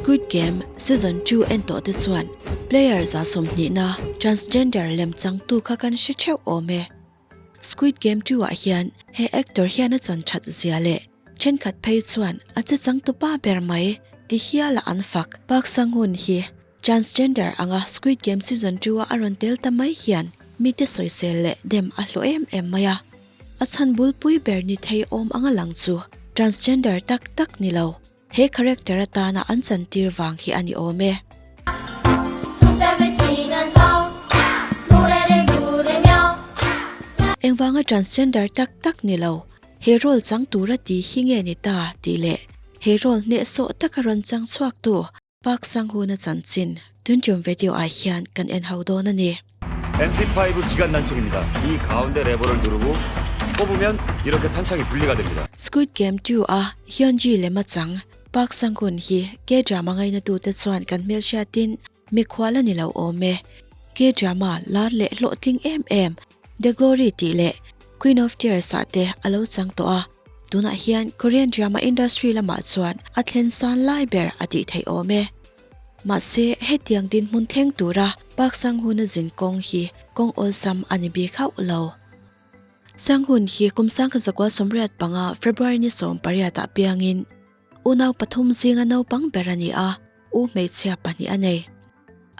Squid Game Season 2 en tawh te chuan player 120na transgender lem changtu kha kan hre theuh awm e. Squid Game 2 ah hian he actor hian a chan that zia leh thenkhat phei chuan a che changtupa ber mai ti hiala an fak. Park Sang-hoon hi transgender anga Squid Game Season 2 a a rawn tel ta mai hian mite sawisel leh dem a hlawh em em mai a. A chhan bulpui ber ni thei awm anga lang chu transgender tak tak ni lo. He character atana an chantir vang hi a ni awm e. Engvanga transgender tak tak ni lo, he role chang tura ti hi nge ni ta tih leh he role hnehsawh taka rawn chang chhuaktu Park Sang-hoon-a chanchin tuntum video ah hian kan en ho dawn a ni. MP5 기관 단총입니다. 이 가운데 레버를 누르고 뽑으면 이렇게 탄창이 분리가 됩니다. Squid Game 2 a Hyunji lema chang Park Sang-hoon hi K-drama ngaina tute chuan kan hmelhriatin mikhual a ni lo awm e. K-drama lar leh hlawhtling em em The Glory tih leh Queen of Tears ah te a lo chang tawh a, tunah hian Korean drama industry lamah chuan a thlen san lai ber a tih theih awm e. Mahse, hetiang dinhmun thleng tura Park Sang-hoon-a zin kawng hi kawng awlsam a ni bik hauh lo. Sang-hoon hi kum 1985 February ni 18 ah piangin unau pathum zinga naupang ber a ni a, u hmeichhia pahnih a nei.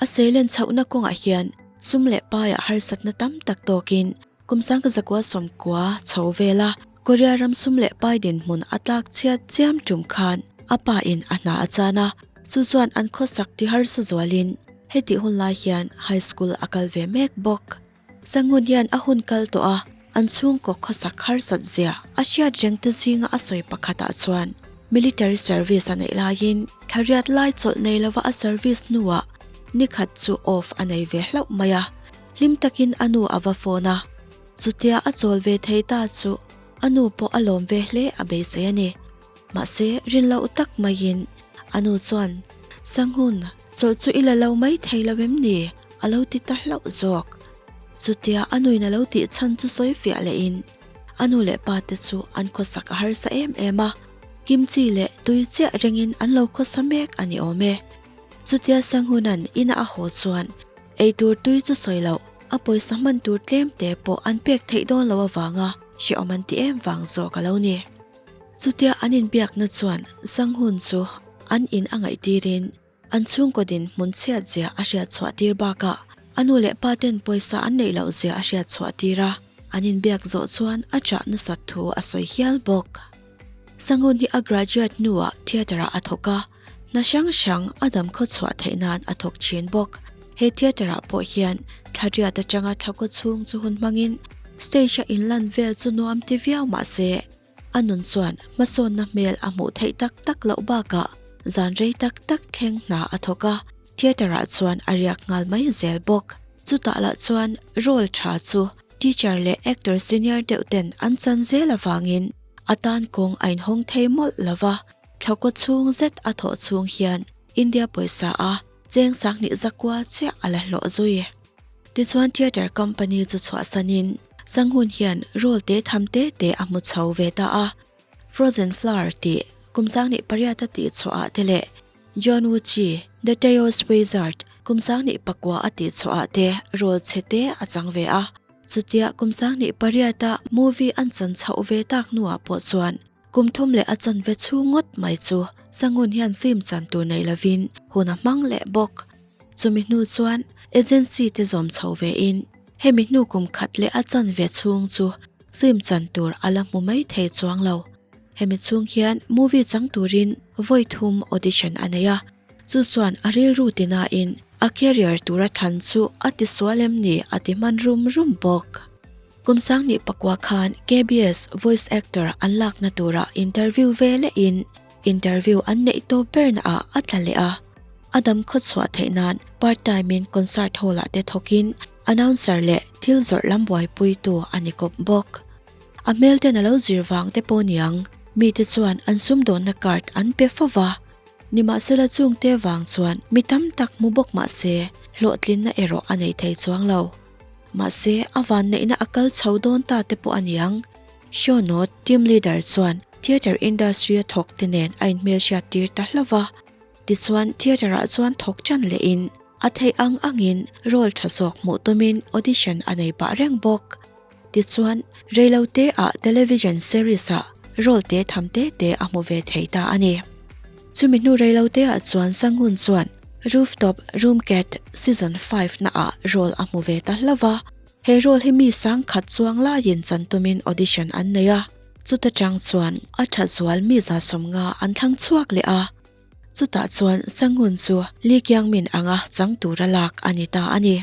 A seilen chhohna kawngah hian sum leh paiah harsatna tam tak tawkin kum 1990 chho vela Korea ram sum leh pai dinhmun a tlak chhiat chiam tum khan a pa in a hna a chan a, chu chuan an khawsak ti harsa zualin hetih hun lai hian high school a kal ve mek bawk. Sanghun hian a hun kal tawh a, an chhungkaw khawsak harsat zia a hriat reng te zinga a sawi pakhatah chuan military service a neih laiin thariat lai chawlh nei lova a service hnuah nikhat chu off a nei ve hlauh mai a, hlim takin a nu a va phone a. Chutia a chawl ve thei ta chu a nu pawh a lawm ve hle a beisei a ni. Mahse, rin loh tak maiin a nu chuan, Sanghun, chawlh chu i la lo mai thei lo em ni? a lo ti ta hlauh zawk. Chutia a nuin a lo tih chhan chu sawi fiah lehin a nu leh pa te chu an khawsak a harsa em em a, kimchi leh tui chiah rengin an lo khawsa mek a ni awm e. Chutia Sanghuna'n ina a haw chuan eitur tui chu sawi loh, a pawisa hman tur tlem te pawh an pek theih dawn lo avanga hrehawm an ti em vang zawk a lo ni. Chutia an inbiakna chuan Sanghun chu an in a ngaihtirin an chhungkaw dinhmun chhiat zia a hriat chhuah tir bakah a nu leh pa ten pawisa an neih loh zia a hriat chhuah tir a, an inbiak zawh chuan a chah nasat thu a sawi hial bawk. Sanghun hi a graduate hnuah theatre ah a thawk a, Hna hrang hrang a dam khaw chhuah theih nan a thawk thin bawk. He theatre ah pawh hian thla riat atanga thla kaw chhung chu hun hmangin stage a inlan vel chu nuam ti viau mah se a nun chuan hmasawnna hmel a hmuh theih tak tak loh bakah zan rei tak tak thleng hna a thawk a, theatre ah chuan a riak nghal mai zel bawk. Chutah lah chuan role tha chu teacher leh actor senior deuh ten an chan zel avangin a tan kawng a inhawng thei mawlh lova. Thlawkaw chhung zet a thawh chhung hian India pawisa a cheng sanghnih zakua chiah a la hlawh zui. Tichuan theatre company chu chhuahsanin Sanghun hian role te tham te te a hmu chho ve ta a. Frozen Flower tih kum 2008 a tih chhuah ah te leh John Woo Chi, The Chaos Wizard kum 2009 a tih chhuah ah te role chhe te a chang ve a. Chutia kum 2008 a movie an chan chhoh ve tak hnuah pawh chuan Kum thum leh a chanve chhung ngawt mai chu Sangun hian film chan tur nei lovin hun a hmang leh bawk. Chumi hnu chuan agency te zawm chho vein hemi hnu kum khat leh a chanve chhung chu film chan tur a la hmu mai thei chuang lo. Hemi chhung hian movie chang turin vawi thum audition a nei a, chu chuan a rilru tinain a career tura thlan chu a tisual em ni a ti hman rum rum bawk. Kum 2009 khan KBS voice actor an lakna tura interview ve lehin interview an neih tawp berna ah a tla leh a. A dam khaw chhuah theih nan part time in concert hall ah te thawkin announcer leh thil zawrh lam buaipuitu a ni kawp bawk. A hmel ten a lo zir vang te pawh niang mite chuan an sumdawnna card an pe fo va. Nimahsela chungte vang chuan mi tam tak hmu bawk mahse hlawhtlinna erawh a nei thei chuang lo. Mahse, a vanneihna a kal chho dawn ta te pawh a niang. Show note, Team leader chuan theatre industry a thawk te nen a inhmelhriat tir ta hlauh va. Tichuan theatre ah chuan thawk ṭan lehin a theih ang angin role ṭha zawk hmuh tumin audition a nei pah reng bawk. Tichuan reilote ah television series ah role te tham te te a hmu ve thei ta a ni. Chumi hnu reilote ah chuan Sangun chuan Rooftop Room Cat season 5 na ah role a hmu ve ta hlauh va. He role hi mi sang khat chuang laiin chan tumin audition an nei a, chuta chang chuan a tha zual mi 150 an thlang chhuak leh a, chutah chuan Sangun chu Lee Kyung Min anga chang tura lak a ni ta a ni.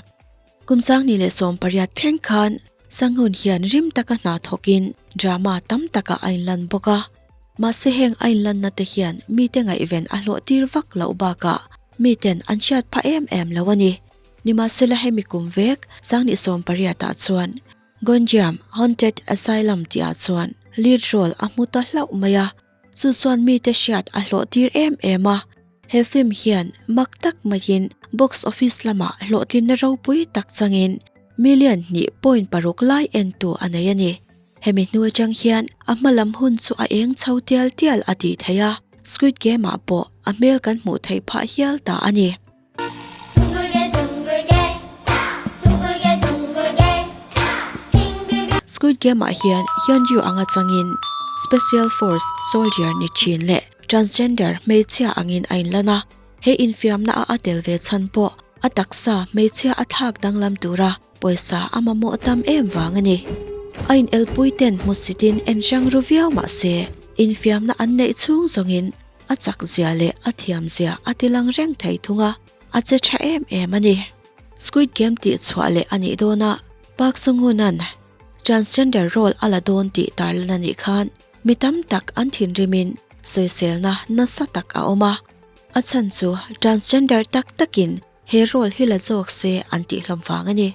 Kum 2018 thleng khan Sangun hian rim taka hna thawkin drama tam takah a inlan bawk a, mahse heng a inlanna te hian mite ngaihven a hlawh tir vak loh bakah miten an hriat phah em em lo a ni. Nimahsela hemi kum vek 2018 ah chuan Gonjiam Haunted Asylum tih ah chuan lead role a hmu ta hlauh mai a, chu chuan mite hriat a hlawh tir em em a. He film hian mak tak maiin box office lamah hlawhtlinna ropui tak changin million hnih point paruk lai entu a nei a ni. Hemi hnu atang hian a hma lam hun chu a eng chho tial tial a tih theih a, Squid Game ah pawh a hmel kan hmuh theih phah hial ta a ni. Squid Game ah hian Hyunjoo anga changin Special Force soldier ni thin leh transgender hmeichhia angin a inlan a, he infiamna a a tel ve chhan pawh a taksa hmeichhia a thlak danglam tura pawisa a mamawh tam em vang a ni. A inelpui ten hmusitin en hrang ru viau mah se infiamna an neih chhung zawngin A chak zia leh a thiam zia a ti lang reng thei thung a, a che tha em em a ni. Squid Game tih chhuah leh a nih dawn a, Park Sung-hoon-a'n transgender role a la dawn tih tarlan a nih khan mi tam tak an thinrimin sawiselna nasa tak a awm a. A chhan chu transgender tak takin he role hi la zawk se an tih hlawm vang a ni.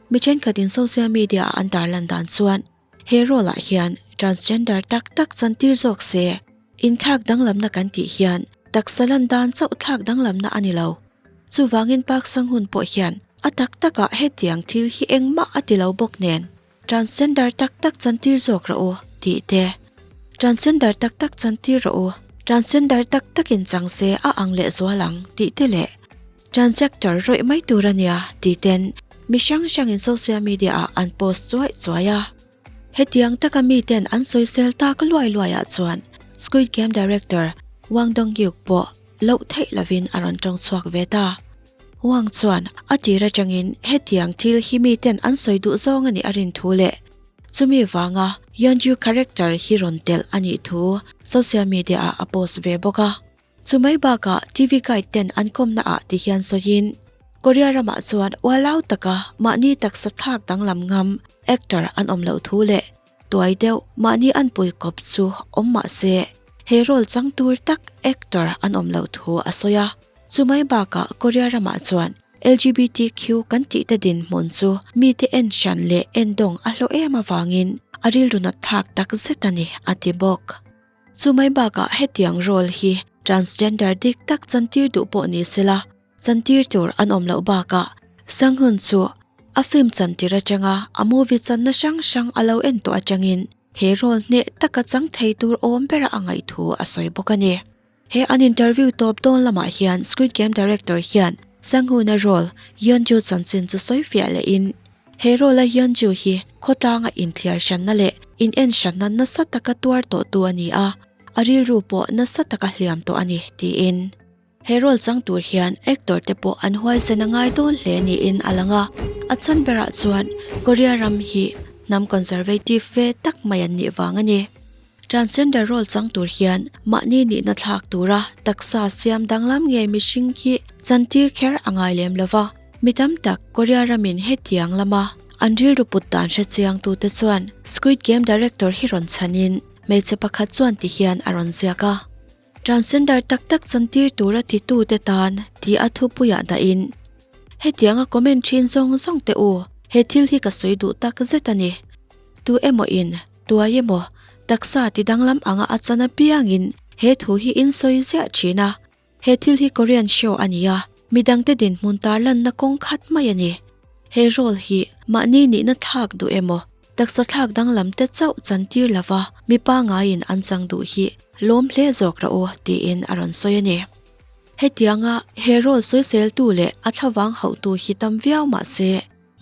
Mi thenkhatin social media-a an tarlan dan chuan He role ah hian transgender tak tak chantir zawk se, inthlak danglamna kan tih hian taksa lan dan chauh thlak danglamna a ni lo. Chuvangin Park Sang-hun pawh hian a tak takah hetiang thil hi engmah a ti lo bawk nen, transgender tak tak chantir zawk rawh u tih te, transgender tak tak chantir rawh u, transgender tak takin chang se a ang lehzual ang tih te leh Transactor rawih mai tur a nia tih ten mi hrang hrangin social media ah an post chuai chuai a. Hetiang taka mi ten an sawisel tak luai luai ah chuan Squid Game director Wang Dong-hyuk pawh loh theih lovin a rawn tawng chhuak ve ta. Wang chuan a tir atangin hetiang thil hi mi ten an sawi duh zawng a nih a rin thu leh chumi vanga Yeonju character hi rawn telh a nih thu social media ah a post ve bawk a. Chu mai bakah TV guide ten an kawmna ah ti hian sawiin, Korea ramah chuan ualau taka mahni taksa thlak danglam ngam actor an awm loh thu leh tuai deuh mahni an pui kawp chu awm mah se he role chang tur tak actor an awm loh thu a sawi a. Chu mai bakah Korea ramah chuan LGBTQ kan tih te dinhmun chu mite en hran leh endawng a hlawh em avangin a rilru nat thlak tak zet a ni a ti bawk. Chu mai bakah hetiang role hi transgender dik tak chantir duh pawh ni sela, chantir tur an awm loh bakah Sanghun chu a film chantir atanga a movie channa hrang hrang a lo en tawh atangin he role hneh taka chang thei tur awm bera a ngaih thu a sawi bawk a ni. He an interview tawp dawn lamah hian Squid Game director hian Sanghun-a role Yeonju chanchin chu sawi fiah lehin He role-a Yeonju hi khawtlanga inthiar hranna leh in-en hranna nasa taka tuar tawhtu a ni a, a rilru pawh nasa taka hliam tawh a ni, tiin. He role chang tur hian actor te pawh an huaisen a ngai dawn hle niin a lang a, a chhan berah chuan Korea ram hi hnam conservative ve tak mai an nih vang a ni. Transgender role chang tur hian mahni nihna thlak tura taksa siam danglam ngei mihring hi chantir kher a ngai lem lo va. Mi tam tak Korea ramin hetiang lama an rilru put dan hre chiangtute chuan Squid Game director hi rawn chhanin hmeichhe pakhat chuan ti hian a rawn ziak a. Transgender tak tak chantir tura titute tan tih a thupuiah dahin hetianga comment thin zawng zawng teh u, he thil hi ka sawi duh tak zet a ni. Tu emaw in Tuai emaw, taksa ti danglam anga a chan apiangin he thu hi in sawi ziah thin a. He thil hi Korean show a ni a, midangte dinhmun tarlanna kawng khat mai a ni. He role hi mahni nihna thlak duh emaw, taksa thlak danglam te chauh chantir lova mipa ngaiin an chang duh hi lawm hle zawk rawh u tiin a rawn sawi a ni. Hetianga he role sawiseltu leh a thlavang hauhtu hi tam viau mah se,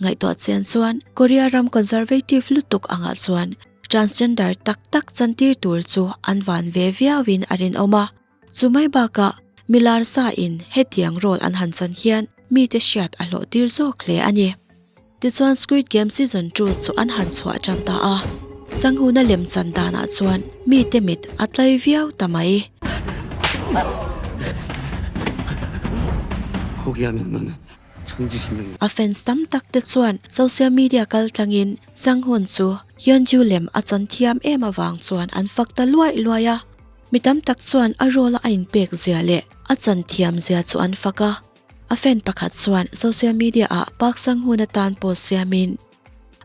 ngaihtuah chian chuan Korea ram conservative lutuk angah chuan transgender tak tak chantir tur chu an van ve viauin a rinawm a. Chu mai bakah milar sa in hetiang role an han chan hian mite hriat a hlawh tir zawk hle a ni. Tichuan Squid Game Season 2 chu an han chhuah tan ta a, Sanghuna lem chan danah chuan mite mit a tlai viau ta mai. A fans tam tak te chuan social media kal tlangin Sanghun chu Hyunjoo lem a chan thiam em avang chuan an fak ta luai luai a. Mi tam tak chuan a role a inpek zia leh a chan thiam zia chu an fak a. A fan pakhat chuan social media ah Park Sang-hoon atan post siamin,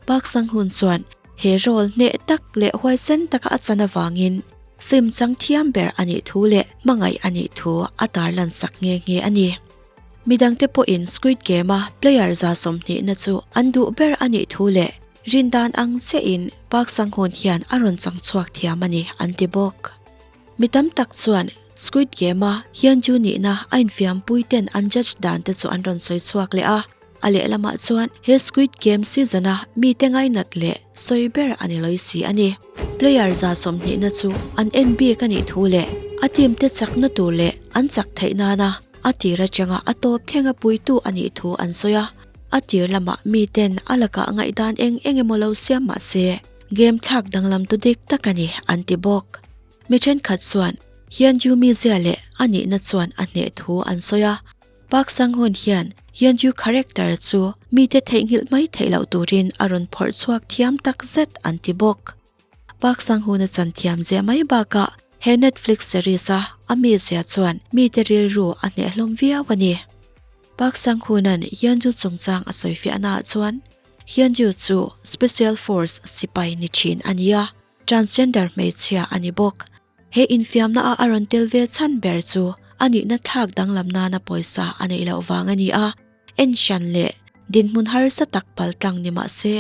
Park Sang-hoon chuan he role hneh tak leh huaisen taka a chan avangin film chang thiam ber a nih thu leh hmangaih a nih thu a tarlan sak nghe nghe a ni. Midangte pawhin Squid Game-a player 29na chu an duh ber a nih thu leh rindan ang chiahin Park Sang-hoon hian a rawn chang chhuak thiam a ni an ti bawk. Mi tam tak chuan Squid Game-a Hyunjoo nihna a infiampui ten an judge dan te chu an rawn sawi chhuak leh a, a lehlamah chuan he Squid Game season-a mite ngainat leh sawi ber a ni lawi si a ni. Player 29na chu an en bik a nih thu leh a team te chakna tur leh an chak theih nana a tir atanga a tawp thlenga puitu a nih thu an sawi a, a tir lamah miten a lakah ngaihdan eng eng emaw lo siam mah se game thlak danglam tu dik tak a ni an ti bawk. Mi thenkhat chuan Hyunjoo mizia leh a nihna chuan a hneh thu an sawi a, Park Sang-hoon hian Hyunjoo character chu mite theihnghilh mai theih loh turin a rawn phawrh chhuak thiam tak zet an ti bawk. Park Sang-hoon a chan thiam zia mai bakah he Netflix series a a mizia chuan mite rilru a hneh hlawm viau a ni. Park Sang-hoon-a'n Hyunjoo chungchang a sawifiahnaah chuan Hyunjoo chu Special Force sipai ni thin a ni a, Transgender hmeichhia a ni bawk. He infiamna a a rawn tel ve chhan ber chu a nihna thlak danglam nana pawisa a neih loh vang a ni a, en hran leh dinhmun harsa tak pal tlang ni mah se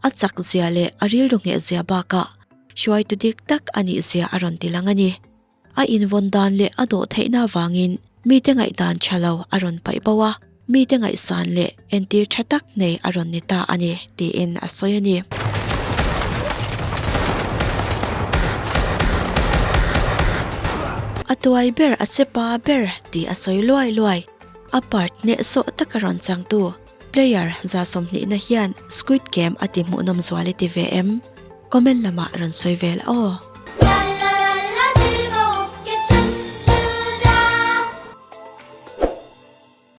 a chak zia leh a rilru ngheh zia bakah hruaitu dik tak a nih zia a rawn ti lang a ni. A invawn dan leh a dawh theihna avangin mite ngaihdan tha lo a rawn paih bo a, mite ngaihsan leh entir tha tak nei a rawn ni ta a ni, tiin a sawi a ni. A tuai ber a che pa ber tih a sawi luai luai. A part hnehsawh taka rawn changtu player 29na hian Squid Game a ti hmuhnawm zual i ti ve em? Comment lamah rawn sawi vel aw.